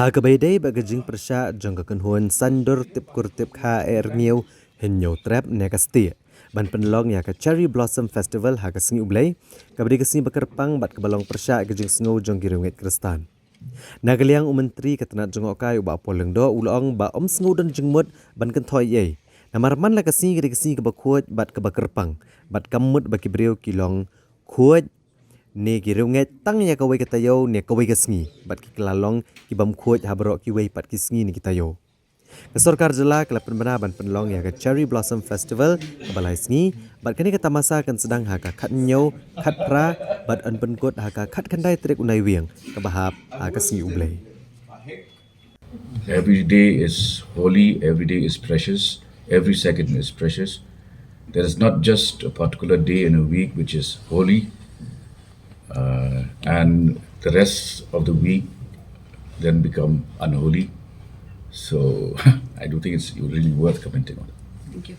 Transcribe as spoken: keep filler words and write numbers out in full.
Ha kaba ïadei bad ka jingpyrshah jong ka kynhun Saiñdur Tipkur Tipkha Ïehñiew Hynñiewtrep ne ka Stieh ban pynlong ïa ka Cherry Blossom Festival ha ka Sngi U Blei, kaba dei ka sngi ba kyrpang bad kaba long pyrshah ïa ka jingsngew jong ki riewngeit Khristan. Na ka liang u Myntri ka tnat jngohkai u Bah Paul Lyngdoh u la ong ba ym sngewdon jingmut ban kynthoh ei ei. Namar man la ka sngi ka dei ka sngi kaba khuid bad kaba kyrpang, bad kam mut ba ki briew ki long khuid ne ki riewngeit tang ïa kawei ka taïew ne kawei ka sngi, bad ki kylla long ki bym khuid ha baroh kiwei pat ki sngi ne ki taïew. Ka sorkar jylla ka la pynbna ban pynlong ïa ka Cherry Blossom Festival kaba lai sngi, bad kane ka tamasa kan sdang ha ka khathynñiew, khatphra, bad yn pynkut ha ka khatkhyndai tarik u Naiwieng kaba hap ha ka Sngi U Blei. Every day is holy, every day is precious, every second is precious. There is not just a particular day in a week which is holy, uh, and the rest of the week then become unholy. So I do think it's really worth commenting on. Thank you.